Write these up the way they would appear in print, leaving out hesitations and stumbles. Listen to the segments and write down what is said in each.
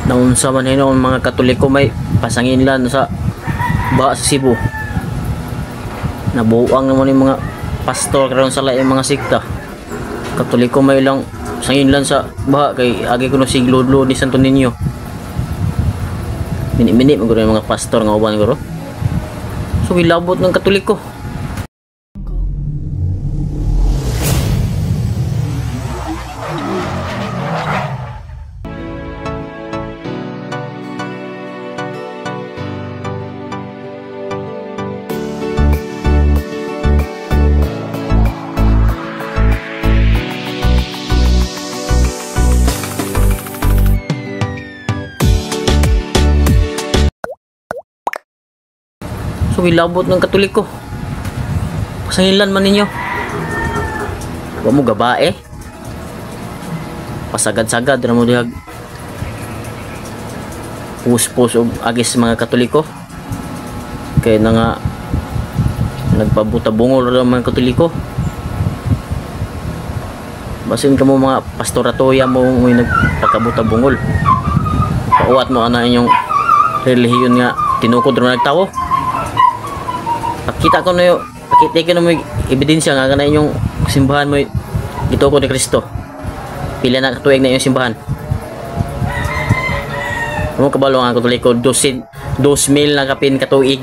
Naunsa man hinuon mga Katoliko may pasanginlan sa baha sa Cebu. Nabuang naman yung mga pastor karon sa laing mga sikta. Katoliko may lang sanginlan sa baha kay agi kuno siglodlo ni Santo Niño. Mini-mini man guro yung mga pastor nga uban guro. So gilabot ng Katoliko. So gilabot ng Katoliko. Pasanginlan man ninyo. Wa mo gabae. Pasagad-sagad ra mo dihag. Puspos og agis mga Katoliko. Kay na nga nagpabuta-bungol ra mga Katoliko. Basin kamo mga pastoratoya mo mo'y nagpakabuta-bungol. Pauwat mo ana inyong relihiyon nga tinukod ra nagtawo. Pakita ko na yo, pakita ko na mo ebidensya nga kana inyong simbahan mo gitukod ni Kristo. Pila na katuig na inyong simbahan. Mo kabalo ang Katoliko, 2,000 na kapin katuig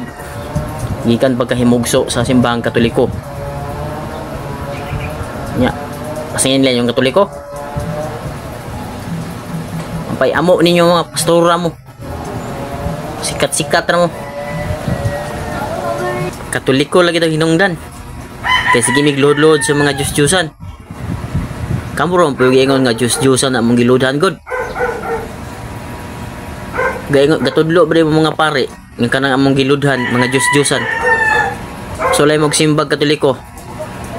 gikan pagkahimugso sa simbahang Katoliko. Nya, pasingin lang yung Katoliko. Ampay amo ninyo mga pastora mo. Sikat-sikat ra mo. Katoliko lagi daw hinungdan. Kay sige miglod-lod sa mga Diyos-Diyosan. Kamo ron po ingon nga Diyos-Diyosan among gilodhan gud. Gaingon gatudlo ba mga pare nga kanang among giludhan mga Diyos-Diyosan. So lay mog simbag Katoliko.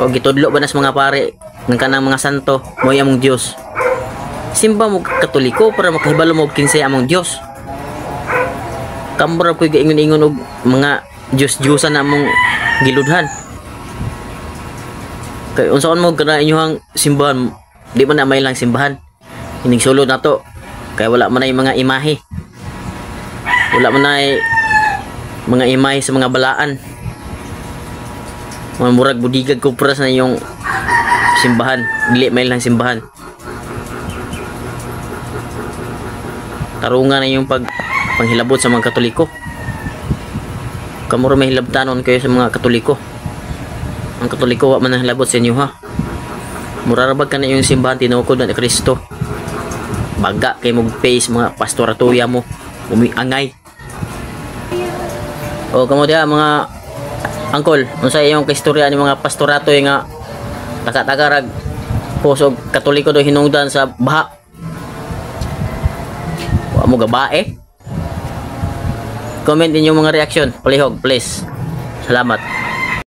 O gitudlo ba nas mga pare nga kanang mga santo mo'y among Dios. Simba mo Katoliko para makahibalo mo kinsay among Dios. Kamo ra po gaingon-ingon og mga Diyos-Diyosan na among giludhan. Kay unsaon mo kana inyong simbahan, di man na may lang simbahan. Inig sulod na to. Kay wala man ay mga imahe. Wala man ay mga imahe sa mga balaan. Mga murag budigag kupras na inyong simbahan. Dili may lang simbahan. Tarungan na inyong panghilabot sa mga Katoliko. Kamura may hilabtanon kayo sa mga Katoliko. Ang Katoliko wa man ang hilabot sa inyo ha. Mura ra bag kana yung simbahan tinukod na ni Kristo. Baga kay mog face mga pastoratuya mo, umiangay. O kamo diha mga angkol, unsa iyong kaistorya ni mga pastoratoy nga taka-takarag pusog Katoliko do hinungdan sa baha? Wa mo gabae? Comment inyong mga reaksyon. Palihog, please. Salamat.